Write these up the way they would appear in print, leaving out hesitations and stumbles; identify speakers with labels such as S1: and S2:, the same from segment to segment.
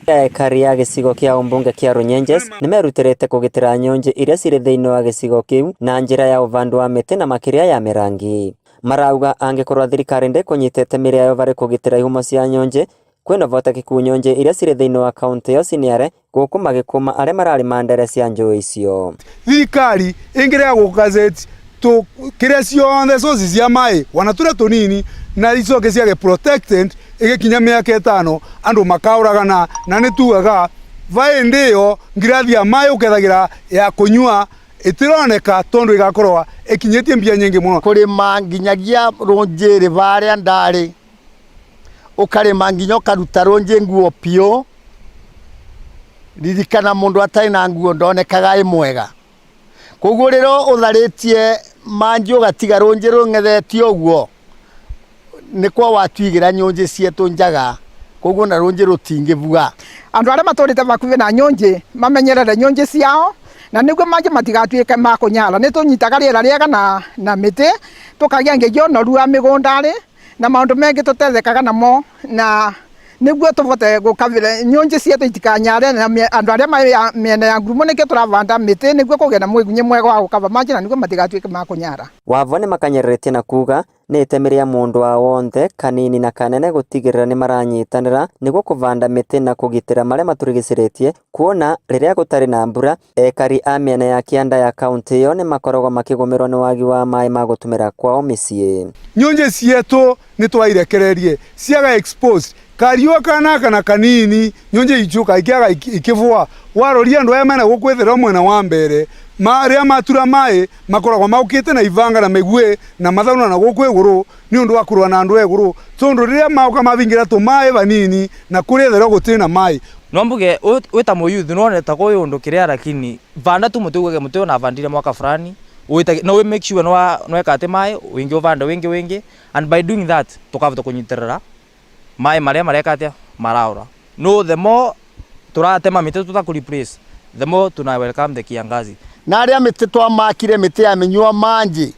S1: Aikari a gĩcigo kĩa ũmbunge kĩa Runyenjes nĩmerutĩrĩte kũgitĩra nyũnjĩ iria cirĩ thĩinĩ wa gĩcigo kĩu na njĩra ya ũvandu wa mĩtĩ na makĩria ya mĩrangi. Marauga angĩkorwo thirikari ndĩkũnyita itemi rĩayo varĩ kũgitĩra ihumo cia nyũnjĩ, kwĩna ũhotekeku nyũnjĩ iria cirĩ thĩinĩ wa kaũntĩ ĩyo ciniare gũkũ magĩkũma arĩa mararĩma ndere cia njũĩ icio.
S2: Thirikari ĩngĩrega gũ gazette tũ kĩrĩa ciothe sources cia maĩ wana tũrĩa tũnini na icoke ciage protected ĩgĩkinya mĩaka ĩtano andũ makaũragana na nĩ tugaga vaĩndĩ ĩyo ngirathi ya maĩ ũkethagira ya kũnyua ĩtironeka tondũ ĩgakorwo ĩkinyĩtie mbia nyingĩ mũno.
S3: Kũrĩma nginyagia rũnjĩrĩ varĩa ndarĩ ũkarĩma nginya ũkaruta rũnjĩ nguo piũ. Ririkana mũndũ atarĩ na nguo ndonekaga ĩ mwega. Koguo rĩrĩa ũtharĩtie manji ũgatiga rũnjĩ rũng'ethetie ũguo nĩkwo watuigĩra nyũnjĩ cietũ njaga koguo na rũnjĩ rũtingĩbua.
S4: Andũ arĩa matũrĩte bakuhĩ na nyũnjĩ mamenyerere nyũnjĩ ciao na nĩguo manjĩ matigatuĩke ma kũnyara. Nĩ tũnyitaga rĩera rĩega na mĩtĩ tũkagĩa nginya ũnoru wa mĩgũnda-rĩ na maũndũ mengĩ tũtethekaga namo na nĩguo tũvote gũkavĩra nyũnjĩ cietũ itikanyare na andũ arĩa marĩ mĩena ya ngurumo nĩkĩo tũravanda mĩtĩ nĩguo kũgĩe na mwĩgunyĩ mwega wa gũkava manjĩ na nĩguo matigatuĩke ma kũnyara.
S1: Wavo nĩmakanyĩrĩrĩtie na kuga nĩ itemi rĩa mũndũ wa wonthe kanini na kanene gũtigĩrĩra nĩmaranyitanĩra nĩguo kũvanda mĩtĩ na kũgitĩra marĩa matũrigicĩrĩtie kuona rĩrĩa gũtarĩ na mbura ekari a mĩena ya kĩanda ya kaũntĩ ĩyo nĩmakoragwo makĩgũmĩrwo nĩ wagi wa maĩ ma gũtũmĩra kwao mĩciĩ.
S2: Nyũnjĩ cietũ nĩ twairekererie ciaga exposed kariũa kanaka na kanini nyũnjĩ icuka ikiaga ikĩbũa waroria andũ aya mena gũkũ ithero mwena wa mbere marĩa matura maĩ makoragwo maũkĩte na ibanga na mĩguĩ na mathauna na gũkũ igũrũ nĩ ũndũ wa kũrũa na andũ a igũrũ tondũ rĩrĩa maũka mabingĩra tũmaĩ vanini na kũrĩa ithero gũtirĩ na maĩ.
S5: No mbuge wĩ ta mũyuthi nĩwone ta kwĩ ũndũ kĩrĩa lakini vanda tu mũtĩ ugage mũtĩ ũyũ navandire mwaka fulani wĩtage no make sure nĩweka atĩ maĩ wĩngĩ ũvande wĩngĩ wĩngĩ and by doing that tũkavota kũnyitĩrĩra maĩ marĩa mareka atĩa maraũra. No the more tũratema mĩtĩ tũtakũ replace the more tuna welcome the kiangazi.
S3: Na arĩa mĩtĩ twamakire mĩtĩ ya mĩnyua manjĩ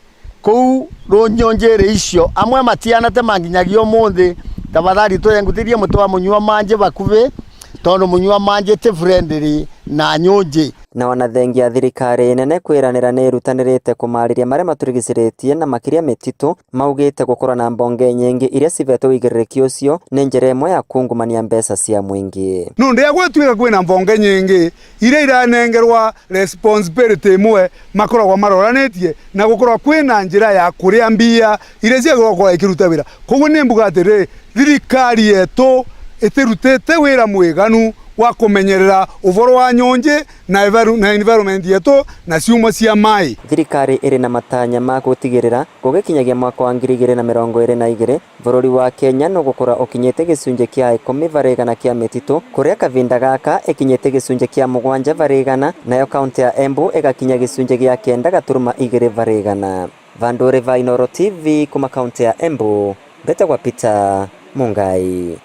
S3: kũu rũnyũnjĩrĩ icio amwe matianatema nginyagia ũmũthĩ. Tafadhali tũrengutĩrie mũtĩ wa mũnyua manjĩ bakubĩ tondũ mũnyua manjĩ ti friendly na nyũnjĩ.
S1: Na ona thengia thirikari nene kwĩranĩra nĩ ĩrutanĩrĩte kũmarĩria marĩa matũrigicĩrĩtie na makĩria mĩtitũ maugĩte gũkorwo na mbonge nyingĩ iria civetwo ũigĩrĩrĩki ũcio nĩ njĩra ĩmwe ya kungumania mbeca cia mũingĩ.
S2: No ndĩa gwĩtuĩka kwĩna mbonge nyingĩ iria iranengerwa responsibility ĩmwe makoragwo maroranĩtie na gũkorwo kwĩna njĩra ya kũrĩa mbia iria ciagĩrĩirwo gũkorwo ikĩruta wĩra. Koguo nĩ mbuga atĩrĩ thirikari yetu ĩtĩrutĩte wĩra mwĩganu wa kũmenyerera ũboro wa nyũnjĩ na environment yetu na ciumo cia maĩ.
S1: Thirikari ĩrĩ na matanya ma gũtigĩrĩra gũgĩkinyagia mwaka wa 2022 bũrũri wa Kenya nĩũgũkorwo ũkinyĩte gĩcunjĩ kĩa 10 varĩ igana kĩa mĩtitũ kũrĩa kavinda gaka ĩkinyĩte gĩcunjĩ kĩa 7 varĩ igana nayo kaũntĩ ya Embu ĩgakinya gĩcunjĩ gĩa 9.2 varĩ igana. Vandũrĩ va Inooro TV kuma kaũntĩ ya Embu mbetagwa Peter Mungai.